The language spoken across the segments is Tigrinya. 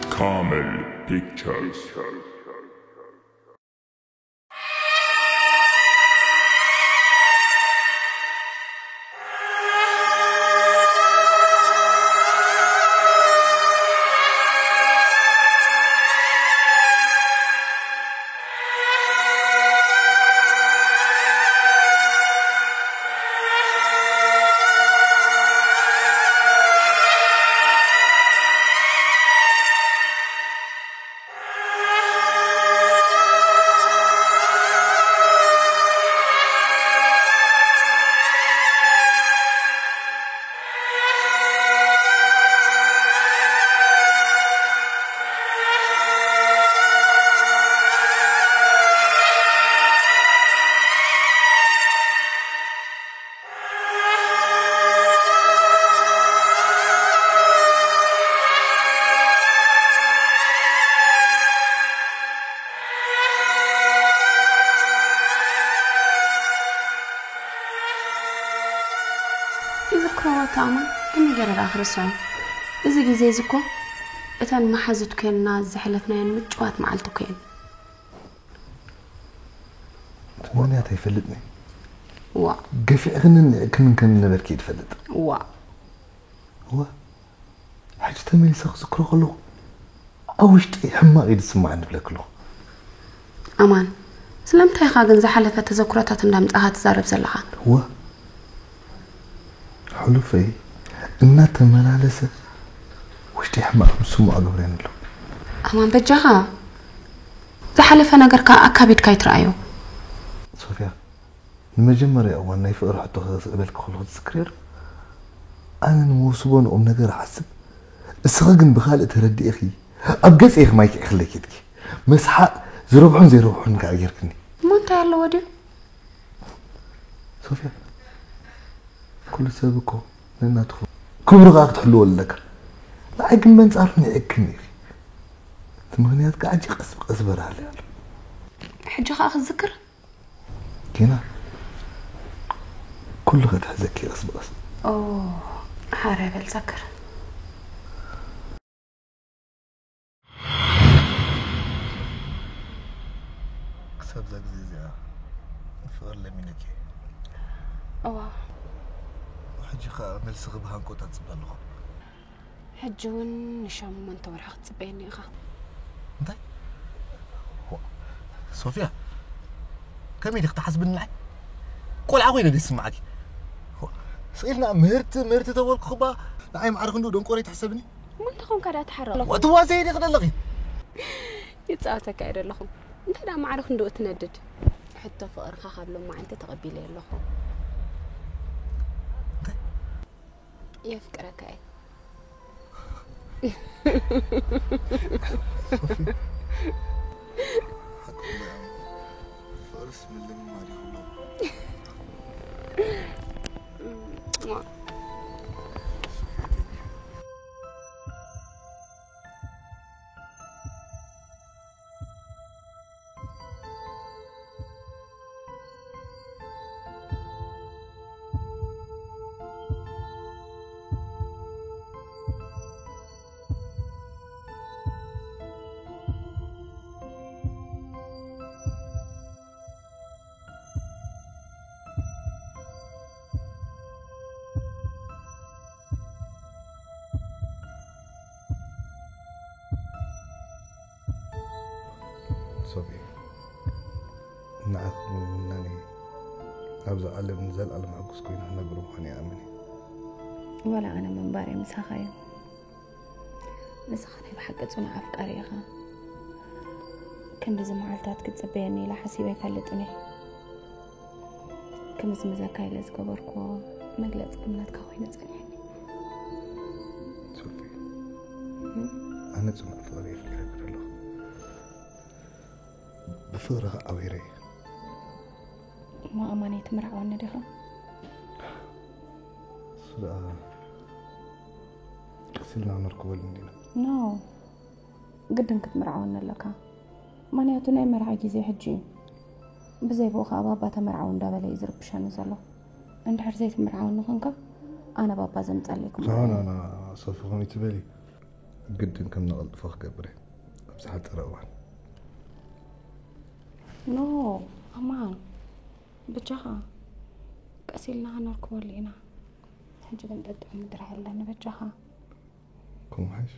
Kamel Pictures. ይዝክሮ ተኣማን ከመይ ገይረ ደኣ ክርስዖ? እዚ ግዜ እዚ እኮ እተን መሓዙት ኮይንና ዝሓለፍናየን ምጭዋት መዓልቲ እኮ እየን። እቲ ምኽንያት ኣይፈልጥን እየ። ዋ። ገፊዕክንን ንዕክንን ከም ዝነበርኪ እየ ዝፈልጥ። ዋ። ዋ። ሕጂ ተመሊሰ ክዝክሮ ከለኹ ኣብ ውሽጢ ሕማቕ እዩ ዝስማዓኒ እብለኪ ኣለኹ። ኣማን፣ ስለምንታይ ኢኻ ግን ዝሓለፈ ተዘክሮታት እንዳምጻኻ ትዛረብ ዘለኻ? ዋ። ሕሉፈይ እናተመላለሰ ውሽጢ ሕማቕ ምስ ስምዖ ገብረኒ ኣሎ። ኣማን በጃኻ፣ ዝሓለፈ ነገርካ ኣካቢድካ ኣይትረኣዮ። ሶፍያ፣ ንመጀመርያ እዋን ናይ ፍቕሪ ሕቶ ክስእበልኪ ከለኹ ትዝክርዮ ዶ? ኣነ ንምውስቦ ንቁም ነገር እሓስብ፣ እስኺ ግን ብኻልእ ተረዲእኺ ኣብ ገጸይ ማይ ክዕኽለኪ ኢልኪ። መስሓቕ ዝረብሑን ዘይረብሑን ከኣ ጌርክኒ። እሞ እንታይ ኣለዎ ድዩ? ሶፍያ፣ ኩሉ ሰብ እኮ ነናቱ ክብሩ ከኣ ክትሕልወሉ ኣለካ። ንዓይ ግን በንጻሩ ንዒክኒ ኢኺ። እቲ ምኽንያት ከኣ ሕጂ ቀስ ብቐስ በራህሊ ኣሎ። ሕጂ ከኣ ክዝክር? ቲና፣ ኩሉ ከትሕዘኪ ቀስ ብቐስ። ኦ፣ ሓረ በል ዘክር። ክሳብ እዛ ግዜ እዚኣ ፍቕሪ ለሚነኪ። እዋ። ሕጂ ኸኣ መልስኺ ብሃንቀውታ እጽበ ኣለኹ። ሕጂ እውን ንሸሞንተ ወርሒ ክትጽበየኒ ኢኻ። እንታይ? ዋ፣ ሶፍያ፣ ከመይ ኢልኪ ትሓስብኒ ንዓይ? ቆልዓ ኮይነ ድየ ዝስምዓኪ? ዋ፣ ስቕ ኢልና ምህርቲ፣ ምህርቲ ተበልኩ እባ ንዓይ ማዕረ ክንድኡ ደንቆሮ ኣይትሕሰብኒ? እሞ እንታይ ኮንካ ደኣ ትሓርቕ ኣለኹ? ዋ፣ ትዋሰይ ዲኺ ዘለኺ? ይጻወተካ እየ ዘለኹ። እንታይ ደኣ ማዕረ ክንድኡ ትነድድ? ሕቶ ፍቕርኻ ካብ ሎማዓንቲ ተቐቢለዮ ኣለኹ። እንታይ? የፍቅረካ እየ። ሶፊ፣ ሓቂ እኮ እያ። ፍቕርስ ምልምማድ እዩ ኩሉ። ሶፊ፣ ንዓኺ ምውናነይ ኣብዛ ዓለም ንዘለኣለም ሕጉስ ኮይኑ ክነብር ምዃኑ ይኣምን እየ። ዋላ ኣነ ምንባረይ ምሳኻ እዩ። ንስኻ ናይ ብሓቂ ጽኑዕ ኣፍቃሪ ኢኻ። ክንድዚ መዓልታት ክትጽበየኒ ኢለ ሓሲበ ኣይፈልጥን እየ። ክምዝምዘካ ኢለ ዝገበርኩዎ መግለጺ እምነትካ ኮይኑ ጸኒሕኒ። ሶፊ፣ እም? ኣነ ጽኑዕ ፍቕሪ የፍቅረኪ ዘለኹ። ብፍቕርኺ ዓዊረ እየ። እሞ ኣማን፣ ኣይትምርዓወኒ ዲኻ? እሱ ደኣ ቀስ ኢልና ነርክበሉ እንዲና። ኖ፣ ግድን ክትምርዓወኒ ኣለካ። ምኽንያቱ ናይ መርዓ ግዜ ሕጂ እዩ። ብዘይ ብኡ ኸዓ ባባ ተመርዓዊ እንዳበለ እዩ ዝርብሸኒ ዘሎ። እንድሕር ዘይትምርዓውኒ ኾንካ ኣነ ባባ ዘምጸለይ ኖ ኖ ኖ፣ ሶፊ፣ ከምኡ ትበሊ። ግድን ከም ነቐልጥፎ ክገብር እየ ኣብዚ ሓፂረ እዋን። ኖ ኣማን፣ ብጃኻ ቀስ ኢልና ክነርክበሉ ኢና። ሕጂ ግን ጠጥዑ ምድሪ ኣለኒ፣ በጃኻ። ከምኡ ሓይሽ።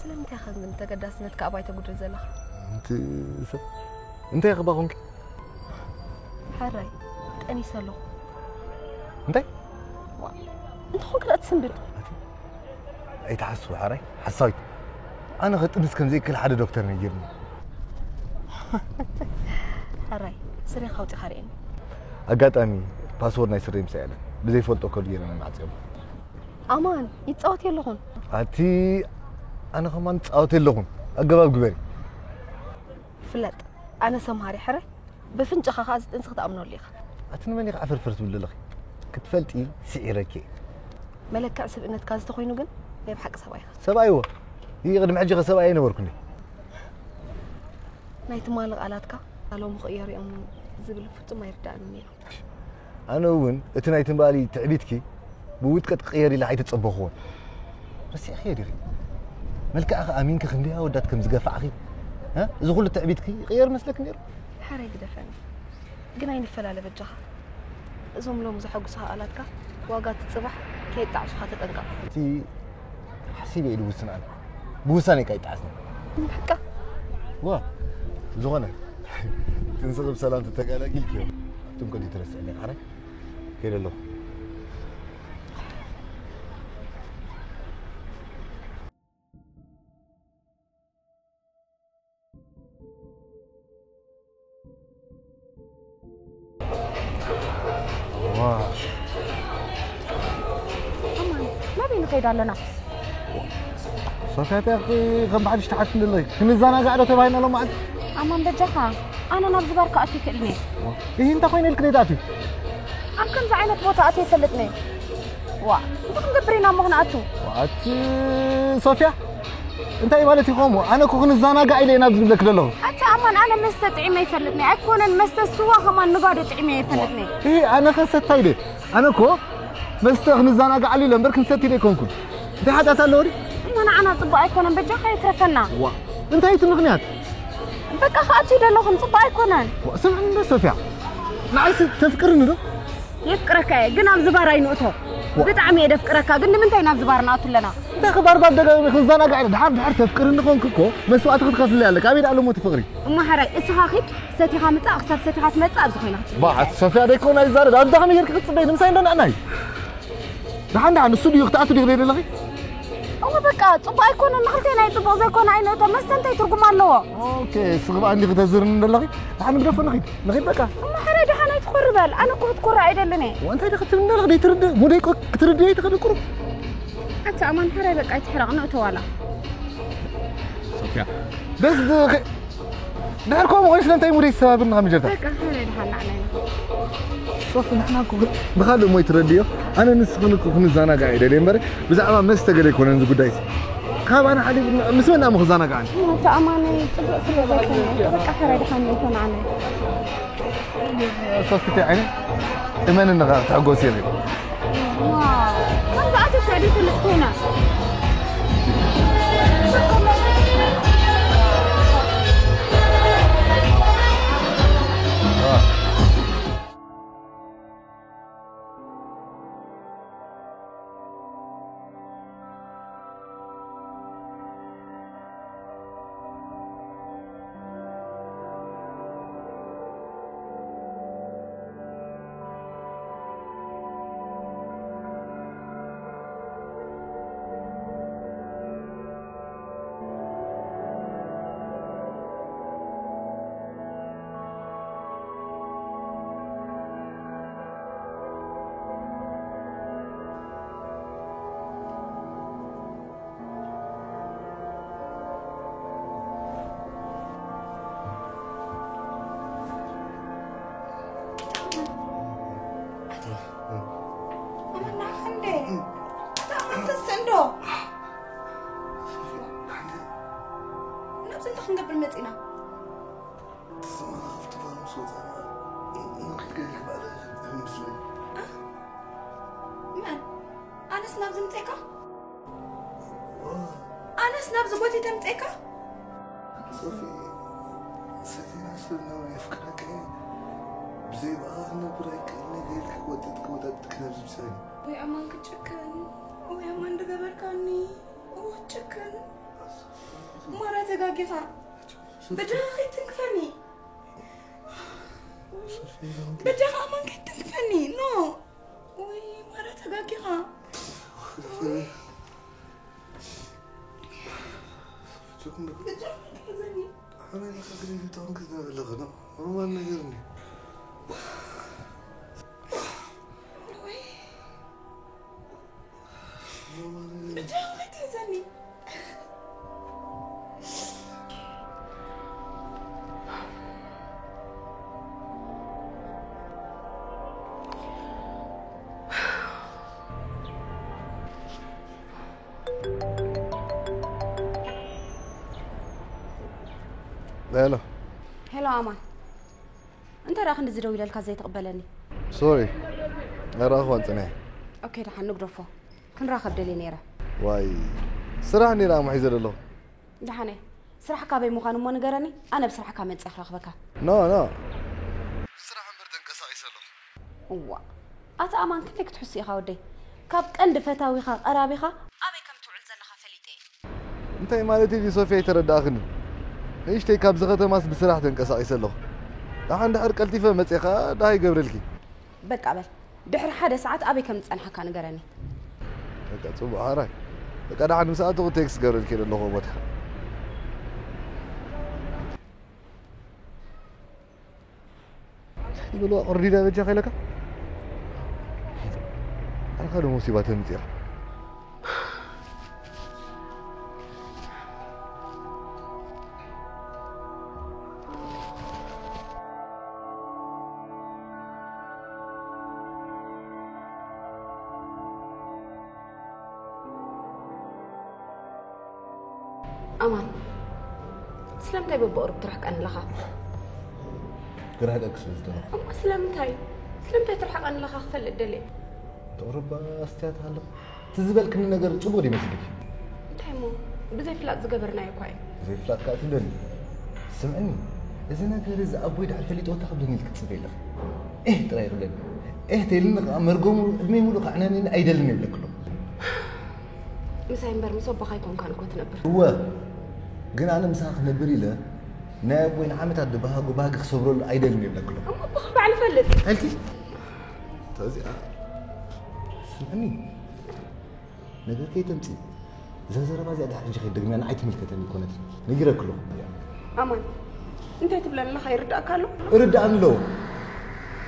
ስለምንታይ ኢኻ ግን ተገዳስነትካ ኣባይ ተጉድል ዘለኻ? እንቲ ሰብ እንታይ ክባ ኮንኪ? ሕራይ፣ ጠኒሰ ኣለኹ። እንታይ? ዋ፣ እንተኾንክ ደኣ ትስንብድ። ኣይትሓስቡ ሕራይ፣ ሓሳዊት። ኣነ ከጥንስ ከም ዘይክእል ሓደ ዶክተር ነጊርኒ። ሕራይ፣ ስሬኻ ኣውጺኻ ርእየኒ። ኣጋጣሚ ፓስወርድ ናይ ስረይ ምሳይ ኣለ። ብዘይፈልጦ ኮድ ገይረ ነናዕጽዮም። ኣማን፣ ይጻወት የለኹን። ኣቲ ኣነ ከማን ጻወት የለኹን። ኣገባብ ግበሪ። ፍለጥ፣ ኣነ ሰምሃር እየ ሕራይ። ብፍንጭኻ ኸኣ እዚ ጥንሲ ክትኣምነሉ ኢኻ። ኣቲ ንመን ኢኻ ዓፈርፈር ትብል ዘለኺ? ክትፈልጢ ስዒረኪ እየ። መለክዕ ስብእነትካ እዚ ተኾይኑ ግን ናይ ብሓቂ ሰብኣይ ኢኻ። ሰብኣይ እወ። ይህ ቅድሚ ሕጂ ኸ ሰብኣይ ኣይነበርኩን ድየ? ናይ ትማሊ ቃላትካ ሎሚ ክቕየሩ እዮም ዝብል ፍጹም ኣይርድኣንን ነይሩ። ኣነ እውን እቲ ናይ ትምባሊ ትዕቢትኪ ብውድቀት ክቕየር ኢለ ኣይተጸበኹዎን። ረሲዕኽዮ ዲኺ? መልክዕኺ ኣሚንኪ ክንደይ ኣወዳት ከም ዝገፋዕኺ፣ እ? እዚ ኩሉ ትዕቢትኪ ይቕየር መስለኪ ነይሩ? ሓራይ ግደፈኒ። ግን ኣይንፈላለ በጃኻ። እዞም ሎሚ ዘሐጉሱኻ ቃላትካ ዋጋ እቲ ጽባሕ ከየጣዕሱኻ ተጠንቀቕ። እቲ ሓሲበ ኢሉ ውስን ኣነ። ብውሳኔ እካ ይጣዓስኒ። ሓቃ? ዋ፣ ዝኾነ። ጥንስኺ ብሰላም ተተገላጊልክዮ። ኣቱም ከዲ ትረስዕኒ፣ ሓራይ? ከይደ ኣለኹ። ዋ። ኣማን፣ ናበይ ንኸይድ ኣለና? ሶፊያ፣ እንታይ ኢኺ ከም ብሓድሽ ትሓትኒ ዘለኺ? ክንዘናጋዕ ዶ ተባሂልና ሎማዓንቲ? ኣማን፣ በጃኻ፣ ኣነ ናብዚ ባር ክኣቱ ይክእልኒ። ዋ፣ ይህ እንታይ ኮይነ ኢልኪ ደይትኣትዊ? ኣብ ከምዚ ዓይነት ቦታ ኣትየ ይፈልጥኒ። ዋ፣ እንታይ ክንገብር ኢና እሞ ክንኣቱ? ዋ፣ ኣቲ ሶፊያ፣ እንታይ ማለት እዩ ከምኡ? ኣነ እኮ ክንዘናጋዕ ኢለ ኢና ኣብዚ ዝብለኪ ዘለኹ። ኣቲ ኣማን፣ ኣነ መስተ ጥዒመ ኣይፈልጥን እየ። ኣይኮነን መስተ፣ ስዋ ከማን ንባዶ ጥዒመ ኣይፈልጥን እየ። እሂ፣ ኣነ ከ ሰታይ ድየ? ኣነ እኮ መስተ ክንዘናጋዓሉ ኢለ እምበር ክንሰቲ ዶ ኣይኮንኩን። እንታይ ሓጢኣት ኣለዎ ድዩ? እሞ ንዓና ጽቡቕ ኣይኮነን፣ በጃኻ ይትረፈና። ዋ፣ እንታይ እቲ ምኽንያት? በቃ ክኣቱ ይደለኹም፣ ጽቡቕ ኣይኮነን። ዋ፣ ስምዕኒ እንዶ ሶፊያ፣ ንዓይሲ ተፍቅርኒ ዶ? የፍቅረካ እየ፣ ግን ኣብዚ ባር ኣይንእቶ። ዋ። ብጣዕሚ እየ ደፍቅረካ፣ ግን ንምንታይ ናብዚ ባር ንኣቱ ኣለና? እንታይ ክባር ባር ደጋጊመ ክንዘናጋዕ ኢለ? ድሓር ድሓር ተፍቅርኒ ኮንክ እኮ መስዋእቲ ክትኸፍልለይ ኣለካ። ኣበይ ደኣ ኣሎ ሞት ፍቕሪ? እሞ ሓራይ፣ እስኻ ኺድ፣ ሰቲኻ ምጻእ፣ ክሳብ ሰቲኻ ትመጽእ ኣብዚ ኮይና ክትጽበ። በዓል ሶፊያ ደይኮና ይዛረብ፣ ኣብዚ ከመይ ጌርክ ክትጽበይ? ንምሳይ እንዶ ንዕናይ። ደሓን ደሓን፣ ንሱ ድዩ ክትኣቱ ድዩ ክደይ ዘለኺ? እሞ በቃ፣ ጽቡቕ ኣይኮነን፣ ንኽልቴና እዩ ጽቡቕ ዘይኮነ ኣይንእቶ። መስተ እንታይ ትርጉም ኣለዎ? ኦኬ፣ ስኽባ እንዲ ክተዝርኒ ዘለኺ? ደሓን ንግደፎ፣ ንኺድ፣ ንኺድ በቃ። እሞ ሕራይ ደሓን ኣይትኾሪ በል፣ ኣነ እኮ ክትኮርዕ ኣይደልን እየ። ወ-፣ እንታይ ደኣ ክትብል ዘለኺ? ደይትርድእ፣ ሙደይ እኮ ክትርድእ ኣይትኽእሊ ቁሩብ። ኣታ ኣማን ሕራይ በቃ ኣይትሕረቕ፣ ንእቶ ዋላ። ሶፊያ፣ ደስ ዝኸ-፣ ድሕር ከምኡ ኮይኑ ስለምንታይ ሙደይ ዝሰባብርኒ ካብ መጀመርታ? በቃ፣ ሕራይ ደሓን ንዓና ኢና። ሶፊ፣ ንሕና እኮ ብኻልእ እሞ ይትረድዮ። ኣነ ንስኽን እኮ ክንዘናጋዕ እየ ደልየ እምበር፣ ብዛዕባ መስተ ገለ ኣይኮነን እዚ ጉዳይሲ። ካብ ኣነ ሓሊፉ ምስ መን እሞ ክዘናጋዕኒ? እሞ፣ ተኣማኒ፣ ጽቡቕ ስለ ዘይኮነ፣ በቃ፣ ሕራይ ደሓን ንእቶ ንዓና። ሶፊ፣ እንታይ ዓይነት እመን እንኻ ክትሕጎስ የለን። ዋው፣ ከምዚ ኣትዩ እኮ ድፍልጥ ኮይና። ናብዚ ምፀካ? ኣነስ ናብዚ ጎቲተ ምፀካ? ሶፊ፣ ሰፊና ሰብ ነው የፍቅረከ ብዘይ ብኣኻ ክነብር ኣይክእል ነገር ክወጥጥ ክወጠጥ ክነብዚ ብሰኒ ወይ ኣማን ክጭክን ወይ ኣማን ድገበርካኒ። ጭክን ማራ ተጋጊኻ። በጃኻ ከይትንክፈኒ። በጃኻ ኣማን ከይትንክፈኒ። ኖ ወይ ማራ ተጋጊኻ። በጃኻ ከይትሕዘኒ። ኣመን ከግሪታውን ክዝነበለኽና ኖርማል ነገር እንዲ በጃኻ ከይትሕዘኒ። ሄሎ ሄሎ ኣማን፣ እንታይ ደኣ ክንድዚ ደው ኢለልካ ዘይትቕበለኒ? ሶሪ ኣይረኣኽዋን ጽንሐ። ኦኬ ደሓን ንግደፎ፣ ክንራኸብ ደልየ ነይረ። ዋይ ስራሕ እንዴ ደኣ ሒዘ ዘለኹ። ደሓነ ስራሕ ካበይ ምዃኑ እሞ ንገረኒ፣ ኣነ ብስራሕካ መጽእ ክረኽበካ። ኖ ኖ ስራሕ እምበር ተንቀሳቒሰ ኣለኹ። እዋ ኣታ ኣማን ክንደይ ክትሕሱ ኢኻ ወደይ? ካብ ቀንዲ ፈታዊኻ ቀራቢኻ ኣበይ ከም ትውዕል ዘለኻ ፈሊጠ እየ። እንታይ ማለት እዩ ሶፊያ ኣይተረዳእኽኒ። ንእሽተይ ካብዚ ከተማስ ብስራሕ ተንቀሳቒሰ ኣለኹ። ደሓን ድሕር ቀልጢፈ መፅኻ ደሃ ይገብረልኪ። በቃ በል ድሕሪ ሓደ ሰዓት ኣበይ ከም ዝፀንሓካ ንገረኒ። በቃ ፅቡቕ ሓራይ። በቃ ደሓን ምስ ኣተኹ ቴክስት ገብረልኪ ዘለኹ ቦታ። ይበልዋ ቅርዲዳ በጃ ከይለካ ኣልካ ዶ ሙሲባ ተምፂኻ። ኣማን ስለምንታይ በብቕሩብ ትርሕቀኒ ኣለኻ? ክርሕቀኪ ስለ ዝደለኹ። እሞ ስለምንታይ ስለምንታይ ትርሕቀኒ ኣለኻ ክፈልጥ ደልየ። ተቕርባ ኣስትያት ኣለኹ እቲ ዝበልክኒ ነገር ጽቡቕ ዶ ይመስልኪ? እንታይ እሞ ብዘይ ፍላጥ ዝገበርናዮ እኳ እዩ። ዘይፍላጥ ከዓ ትብለኒ። ስምዕኒ እዚ ነገር እዚ ኣቦይ ድሕር ፈሊጥዎ እንታይ ክብለኒ ኢልኪ ትጽበይ ኣለኺ? ኤህ ጥራይ ክብለኒ። ኤህ ተይልኒ ከዓ መርገሙ ዕድመይ ሙሉእ ከዕነነኒ ኣይደልን ይብለኪ ኣለኹ። ምሳይ እምበር ምስ ኣቦኻ ኣይኮንካን እኮ ትነብር። እወ ግን ኣነ ምሳኻ ክነብር ኢለ ናይ ኣቦይ ንዓመታት ድበሃጎ ባህጊ ክሰብረሉ ኣይደልን ይብለኪ ኣለኹ። እሞ ኣቦኻ ባዕሉ ፈልጥ። ኣልኪ ተዚኣ ስምዕኒ ነገር ከይተምፂ እዛ ዘረባ እዚኣ ድሓር ሕጂ ከይትደግምያ ንዓይ ትምልከተኒ ኣይኮነትን ነጊረኪ ኣለኹ። ኣማን እንታይ ትብለኒ ኣለኻ ይርዳእካ ኣሎ? እርዳእኒ ኣለዎ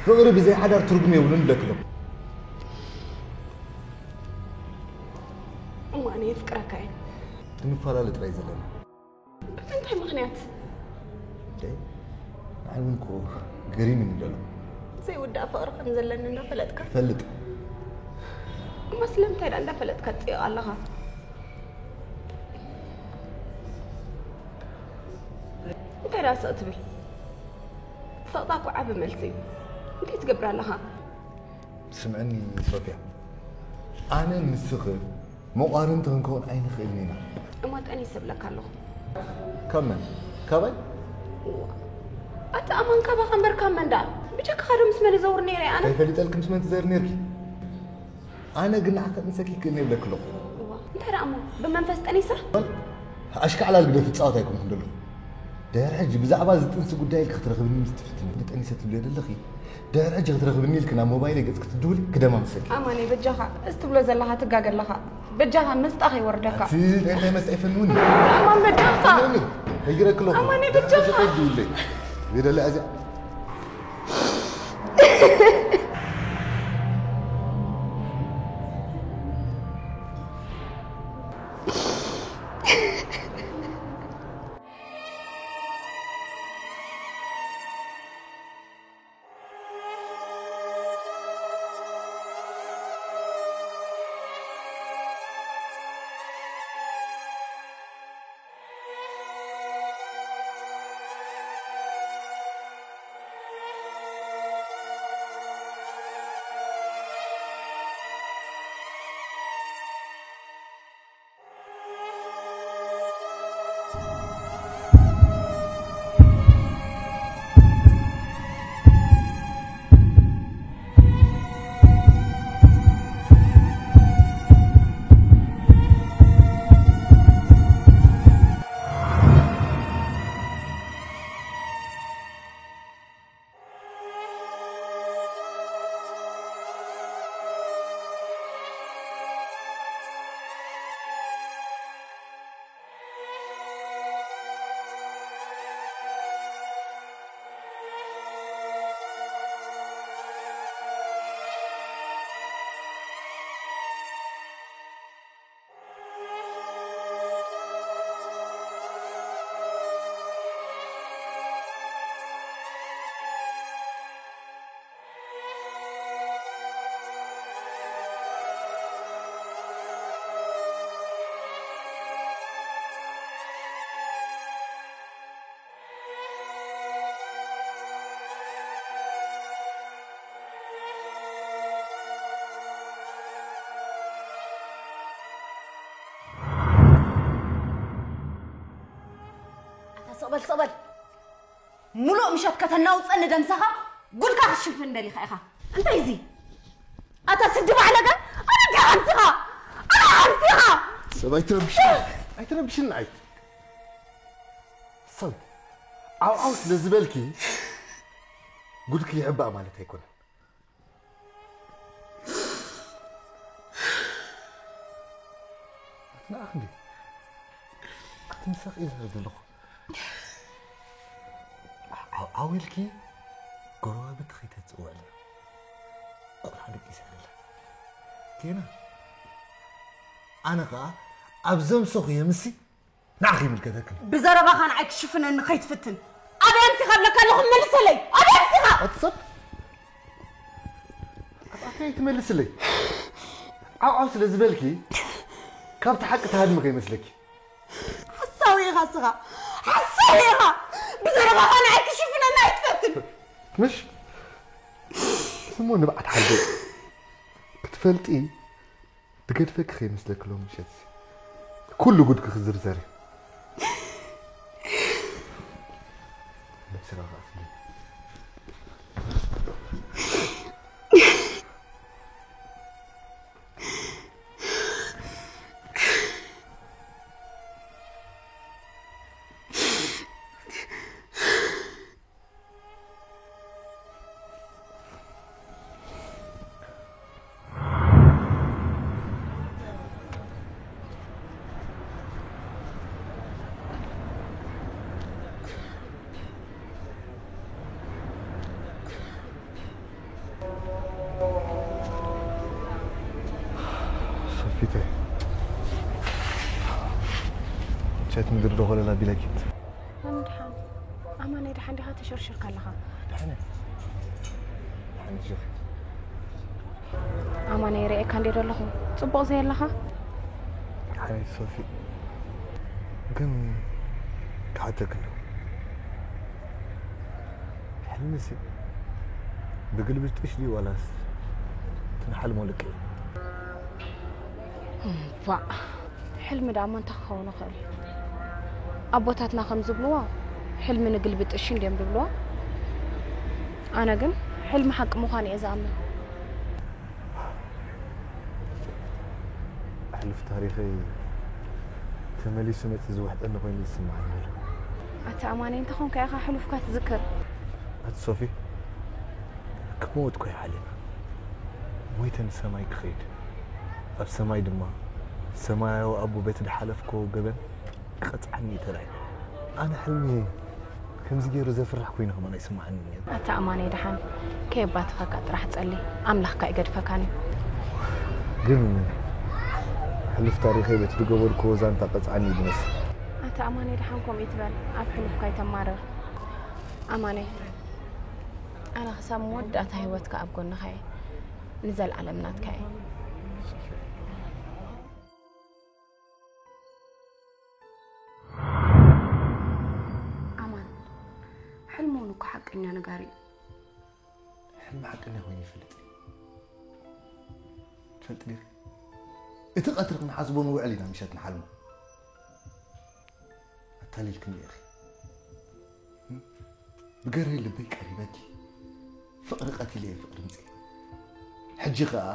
ፍቕሪ ብዘይ ሓዳር ትርጉም የብሉን ይብለኪ ኣለኹ። እሞ ኣነ የፍቅረካ እየ። ክንፈላለ ጥራይ ዘለና። ብምንታይ ምኽንያት? ንዓይ እውን እኮ ገሪምኒ ዘሎ። ዘይውዳእ ፍቕሪ ከም ዘለኒ እንዳፈለጥካ። ይፈልጥ። እሞ ስለምንታይ ደኣ እንዳፈለጥካ ትፅይቕ ኣለኻ? እንታይ ደኣ ስቕ ትብል? ስቕታ እኮ ዓቢ መልሲ እዩ። እንታይ ትገብር ኣለኻ? ስምዕኒ ሶፍያ፣ ኣነ ንስኺ መቋርንቲ ክንከውን ኣይንኽእልን ኢና። እሞ ጠኒሰ እብለካ ኣለኹ። ካብ መን? ካባይ? እዋ፣ ኣታ ኣማን ካባኻ እምበር ካብ መን ደኣ? ብጀካኻ ዶ ምስ መን እዘውር ነይረ ኣነ? ከይፈሊጠልኪ ምስ መን ትዘይሪ ነይርኪ? ኣነ ግን ንዓኺ ከጥንሰኪ ይክእልኒ ይብለኪ ኣለኹ። እዋ፣ እንታይ ደኣ እሞ? ብመንፈስ ጠኒሰ? ኣሽካዕላል ግደፊ፣ ፃወት ኣይኮንኩን ዘለኹ። ድሕሪ ሕጂ ብዛዕባ እዚ ጥንሲ ጉዳይ ኢልኪ ክትረኽብኒ ምስ ትፍትኒ፣ ጠኒሰ ትብልዮ ዘለኺ፣ ድሕሪ ሕጂ ክትረኽብኒ ኢልኪ ናብ ሞባይለይ ገጽኪ ትድውሊ ክደማምሰኪ። ኣማነይ በጃኻ፣ እዚ ትብሎ ዘለኻ ትጋገ ኣለኻ። በጃኻ መስጣ ከይወርደካ። ኣቲ እንታይ መስጣ ይፈንውኒ? ኣማን በጃኻ። ፈንውኒ። ነጊረኪ ኣለኹ። ኣማነይ በጃኻ። ድሕሪ ሕጂ ከይትድውለይ። ሜዳ ላይ ኣዚኣ ጸበል ሙሉእ ምሸት ከተናውጸኒ ደምሰኻ ጉድካ ክትሽፍን ደሊኻ ኢኻ። እንታይ እዚ? ኣታ ስዲ ባዕለገ ኣረጋ ሓምሲኻ ኣረ ሓምሲኻ ሰብ ኣይትረብሽን ኣይትረብሽን ኣይ ሰብ ዓውዓው ስለ ዝበልኪ ጉድኪ ይሕባእ ማለት ኣይኮነን። ንኣኽንዲ ኣቲ ምሳኽ እዩ ዝህብ ዘለኹ ዓውዓው ኢልኪ ጎረባብቲ ከይተፅውዕሊ ቆልዓ ደቂሳ ደላ ጌና ኣነ ኸዓ ኣብ ዘምሰኹ የምሲ ንዓኺ ይምልከተክን። ብዘረባኻ ንዓይ ክሽፍነኒ ከይትፍትን። ኣበይ ኣምሲኻ እብለካ ኣለኹ መልሰለይ። ኣበይ ኣምሲኻ? ኣቲ ሰብ ኣብ ኣፈይ ትመልስለይ። ዓውዓው ስለ ዝበልኪ ካብቲ ሓቂ ትሃድሚ ከይመስለኪ። ሓሳዊ ኢኻ እስኻ። ሓሳዊ ኢኻ። ብዘረባኻ ንዓይ ክሽፍነኒ ኣይትፈትን። ምሽ ስሞ ንብዓት ሓልገጽ ክትፈልጢ ትገድፈኪ ከይመስለኪ ሎም ምሸት ኩሉ ጉድኪ ክዝርዘር እዩ። ሰፊተ ቻት ምድር ዶ ኾለላ ቢላኪት ኣምድሓን ኣማነይ ደሓን ዲኻ ተሸርሽርካ ኣለኻ ደሓነ ደሓን ዲኻ ኣማነይ ርእየካ እንዴ ደለኹ ጽቡቕ ዘየለኻ ሓይ ሶፊ ግን ክሓተክ ኣለኹ ሕልምሲ ብግልብጥሽ ድዩ ዋላስ ትንሓልሞ ልክዕ እዩ ባ ሕልሚ ደኣ እሞ እንታይ ክኸውን ይኽእል እዩ ኣቦታትና ከም ዝብልዎ ሕልሚ ንግልብጥሽ እንድዮም ዝብልዎ ኣነ ግን ሕልሚ ሓቂ ምዃኑ እየ ዝኣምን ሕሉፍ ታሪኸይ ተመሊሱ መፂ ዝውሕጠኒ ኮይኑ ይስምዓኒ ኣሎ ኣቲ ኣማኒ እንተኾንካ ኢኻ ሕሉፍካ ትዝክር ኣቲ ሶፊ ክመውት ኮ ይሓልና ሞይተ ንሰማይ ክኸይድ ኣብ ሰማይ ድማ ሰማያዊ ኣቦ በቲ ድሓለፍኮ ገበን ክቐፅዓኒ እዩ ተራይ ኣነ ሕልሚ ከምዚ ገይሩ ዘፍርሕ ኮይኑ ከማን ኣይስምዓንን እዩ ኣታ ኣማነይ ደሓን ከየባትኸካ ጥራሕ ጸሊ ኣምላኽካ ይገድፈካን እዩ ግን ሕሉፍ ታሪኸይ በቲ ዝገበርክዎ ዛንታ ቀፅዓኒ እዩ ዝመስል ኣታ ኣማነይ ደሓን ከምኡ ይትበል ኣብ ሕሉፍካ ይተማርር ኣማነይ ኣነ ክሳብ መወዳእታ ህይወትካ ኣብ ጎንኻ እየ ንዘለኣለም ናትካ እየ ኣማን ሕልሚ እውን እኮ ሓቀኛ ነጋሪ እዩ ሕልሚ ሓቀኛ ኮይኑ ይፈልጥ እዩ ትፈልጥ ዲኺ እቲ ቀትሪ ክንሓስቦ ንውዕል ኢና ምሸት ንሓልሞ ኣታሊልክኒ ኢኺ ብገርሂ ልበይ ቀሪበኪ ፍቕሪ ቀቲለ እየ ፍቕሪ ምፅእ ሕጂ ኸዓ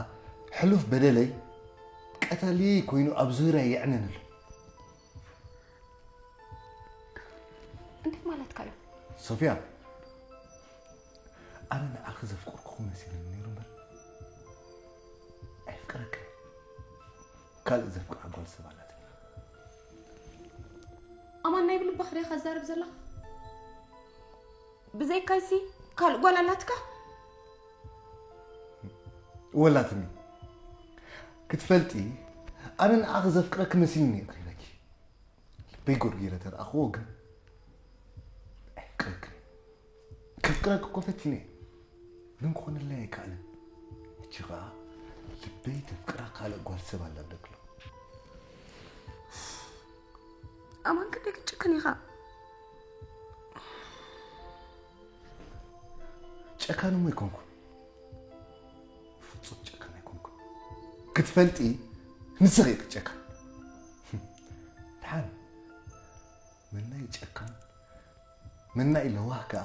ሕሉፍ በደለይ ቀታሊ ኮይኑ ኣብ ዙርያ የዕነን ኣሎ እንታይ ማለትካ እዩ ሶፊያ ኣነ ንዓኺ ዘፍቀርኩኹ መሲሉኒ ነይሩ እምበር ኣየፍቅረክን ካልእ ዘፍቅራ ጓል ሰብ ኣላትኒ ኣማን ናይ ብልብኻ ዲኻ ትዛረብ ዘለኻ ብዘይካይሲ ካልእ ጓል ኣላትካ ወላትኒ ክትፈልጢ ኣነ ንዓኺ ዘፍቅረኪ መሲሉኒ ቀሪበኪ ልበይ ጎርጊረ ተረኣኽዎ ግን ኣየፍቅረክን ከፍቅረኪ እኮ ፈቲነ ግን ክኾነለይ ኣይከኣለን ሕጂ ኸዓ ልበይ ተፍቅራ ካልእ ጓል ሰብ ኣላ ብለክሎ ኣማን ክንደይ ክትጭክን ኢኻ ጨካን እሞ ኣይኮንኩን ፍጹም ጨካን ኣይኮንኩን ክትፈልጢ ንስኺ ኢኺ ጨካን ድሓን መናይ ጨካን መናይ ለዋህ ከኣ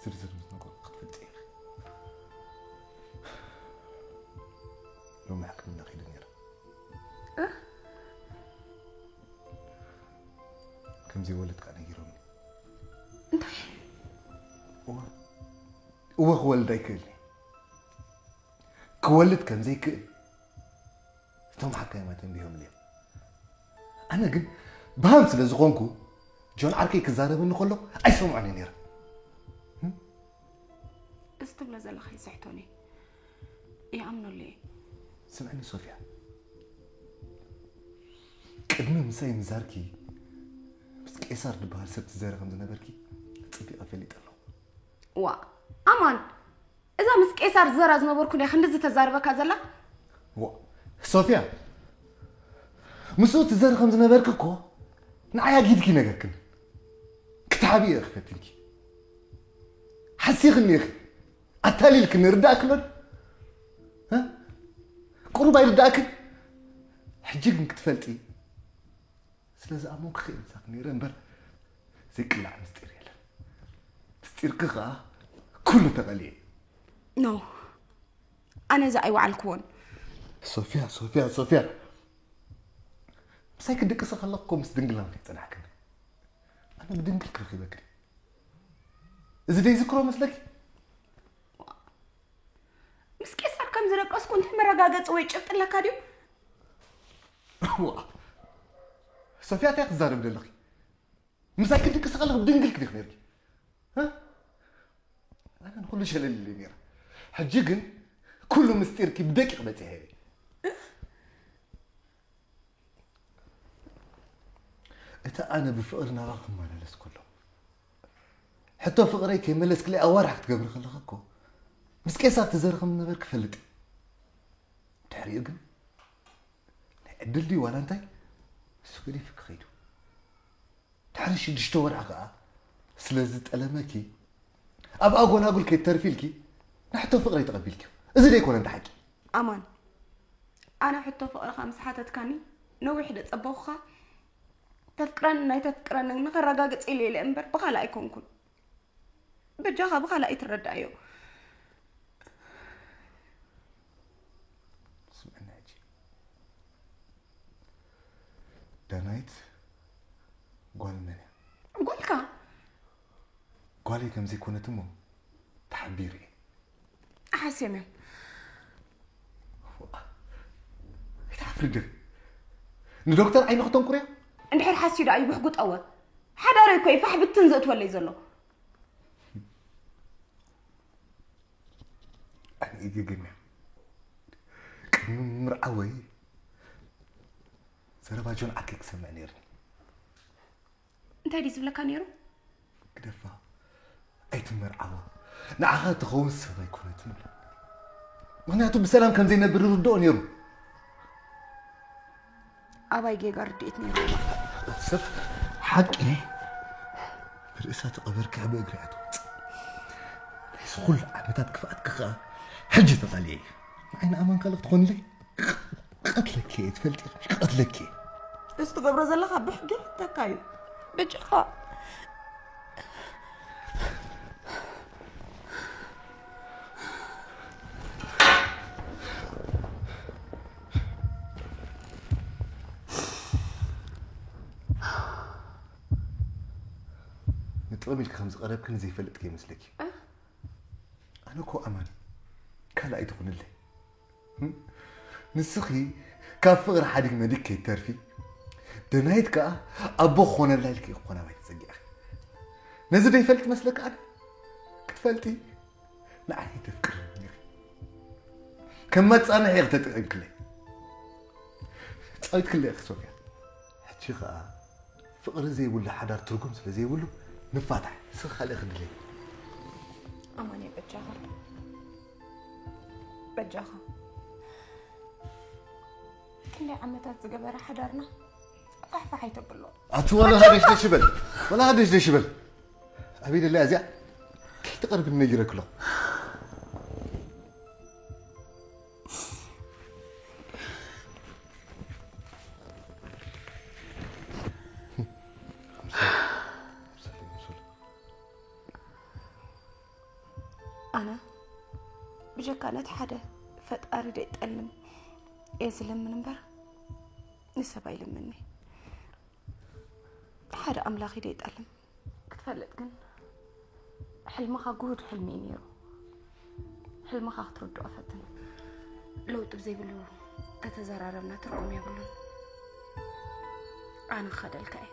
ዝርዝር ምስ ነገርኩ ክትፈልጢ ኢኺ። ሎሚ ሕክምና ከይደ ነይረ። እ? ከም ዘይወለድ ከኣ ነጊሮምኒ። እንታይ? እወ፣ እወ ክወልድ ኣይክእልን እየ። ክወልድ ከም ዘይክእል እቶም ሓካይም ኣተንቢሆምኒ እዮም። ኣነ ግን ብሃም ስለ ዝኾንኩ ጆን ዓርከይ ክዛረበኒ ከሎ ኣይሰምዖን እየ ነይረ። እዚ ትብሎ ዘለኻ ይስሕቶኒ። ይኣምነሉ እየ። ስምዕኒ ሶፊያ፣ ቅድሚ ምሳይ ምዛርኪ ምስ ቄሳር ዝበሃል ሰብ ትዘረ ከም ዝነበርኪ ጽቢቐ ፈሊጠ ኣለኹ። ዋ ኣማን፣ እዛ ምስ ቄሳር ዝዘራ ዝነበርኩ ድያ ክንድዚ ተዛርበካ ዘላ? ዋ ሶፊያ፣ ምስኡ ትዘሪ ከም ዝነበርኪ እኮ ንዓይ ኣጊድኪ ነገርክን ክትሓቢ እየ ክፈትንኪ። ሓሲኽኒ ኢኺ፣ ኣታሊልክኒ። ርዳእክሎ ዶ? እ? ቁሩብ ኣይርዳእክን? ሕጂ ግን ክትፈልጢ ስለ ዝኣመንኩ ክእምሳክ ነይረ እምበር ዘይቅላዕ ምስጢር የለን። ምስጢርኪ ከኣ ኩሉ ተቐልየ። ኖ፣ ኣነ እዚ ኣይወዓልክዎን። ሶፊያ፣ ሶፊያ፣ ሶፊያ፣ ምሳይ ክድቅሲ ከለኹ እኮ ምስ ድንግልና ከይጸናሕክኒ። ኣነ ብድንግል ክረኺበክኒ። እዚ ደይ ዝክሮ መስለኪ? ምስ ቄሳር ከም ዝደቀስኩ እንታይ መረጋገጺ ወይ ጭብጢ ኣለካ ድዩ? ዋ፣ ሶፊያ፣ እንታይ ክትዛረቢ ዘለኺ? ምሳይ ክድቅሲ ከለኺ ብድንግል ክዲኺ ነርኪ? እ? ኣነ ንኹሉ ሸለል ኢለ ነይረ። ሕጂ ግን ኩሉ ምስጢርኪ ብደቂቕ በጺሐ። እቲ ኣነ ብፍቕሪ ናባኺ ክመላለስ ከሎ፣ ሕቶ ፍቕረይ ከይመለስክለይ ኣዋርሕ ክትገብሪ ከለኻ እኮ ምስ ቄሳር ትዘሪ ከም ዝነበርኪ እፈልጥ እየ። ድሕሪኡ ግን ናይ ዕድል ድዩ ዋላ እንታይ፣ እሱ ገዲፉኪ ከይዱ። ድሕሪ ሽዱሽተ ወርሒ ከኣ ስለ ዝጠለመኪ፣ ኣብ ኣጎላጉል ከይተርፊ ኢልኪ ንሕቶ ፍቕረይ ተቐቢልኪ። እዚ ደይኮነ እንተ ሓቂ? ኣማን፣ ኣነ ሕቶ ፍቕርኻ ምስ ሓተትካኒ ነዊሕ ዶ ጸበኹኻ? ተፍቅረንን ኣይተፍቅረንን ንኸረጋግጽ ኢለ ኢለ እምበር ብኻልእ ኣይኮንኩን። በጃኻ ብኻልእ ኣይትረዳዮ። ስምዕኒ ሕጂ፣ ዳናይት ጓል መን እያ? ጓልካ። ጓለይ ከም ዘይኮነት እሞ ተሓቢረ እየ። ኣሓስዮም እዮም። ኣይትሓፍሪ ድኺ? ንዶክተር ዓይኒ ክተንቁርዮ? እንድሕር ሓስዩ ደኣ ይብሕጉጠወ። ሓዳረይ እኮ እዩ ፋሕ ብትን ዘእትወለይ ዘሎ። ኣነ ይገግም እያ። ቅድሚ ምርዓወይ ዘረባ ጆን ዓርከይ ክሰምዕ ነይርኒ። እንታይ ድዩ ዝብለካ ነይሩ? ግደፋ፣ ኣይትመርዓዋ፣ ንዓኻ ትኸውን ሰብ ኣይኮነትን ይብለኒ። ምኽንያቱ ብሰላም ከም ዘይነብር ይርድኦ ነይሩ። ኣባይ ጌጋ ርድኢት ነይሩ። ሰብ ሓቂ ብርእሳ ተቐበርኪ ብእግሪ እያ ትወፅእ። ናይዚ ኩሉ ዓመታት ክፍኣትኪ ከዓ ሕጂ ተቓልየ እየ። ንዓይ ንኣማን ካልእ ክትኾንለይ ቀትለኪ እየ፣ ትፈልጢ፣ ቀትለኪ እየ። እዚ ትገብሮ ዘለኻ ብሕጊ ይሕተካ እዩ። በጃኻ። ንጥቕሚ ኢልኪ ከም ዝቐረብክኒ ዘይፈልጥ ከይመስለኪ። ኣነ እኮ ኣማን ካልእ ኣይትኹንለይ። ንስኺ ካብ ፍቕሪ ሓዲግ መዲግ ከይትተርፊ፣ ደናይት ከኣ ኣቦ ክኾነላ ኢልኪ ክኾን ኣባይ ተጸጊዕኺ። ነዚ ደይፈልጥ መስለኪ ኣነ? ክትፈልጢ ንዓይ ተፍቅርኒ ኢኺ። ከም መጻንሒ ኢኺ ተጠቒምክለይ። ጻዊትክለይ ኢኺ ሶፍያ። ሕጂ ከኣ ፍቕሪ ዘይብሉ ሓዳር ትርጉም ስለ ዘይብሉ ንፋታሕ። ንስኺ ካልእ ክድለይ። ኣማን እየ በጃኻ። በጃኻ። ክንደይ ዓመታት ዝገበረ ሓዳርና ፋሕፋሕ ኣይተብሎ። ኣቲ ወላ ሃደሽ ደሽ በል። ወላ ሃደሽ ደሽ በል። ኣበይ ደላ እዚኣ? ከይትቐርብ ነጊረክ ኣለኹ። ኣነ ብጀካ ነቲ ሓደ ፈጣሪ ደይጠልም እየ ዝልምን እምበር፣ ንሰብ ኣይልምኒ። ሓደ ኣምላኽ እዩ ደይጠልም። ክትፈልጥ ግን፣ ሕልምኻ ጉሁድ ሕልሚ እዩ ነይሩ። ሕልምኻ ክትርድኦ ፈትን። ለውጢ ብዘይብሉ ከተዘራረብና ትርጉም የብሉን። ኣነ ክኸደልካ እየ።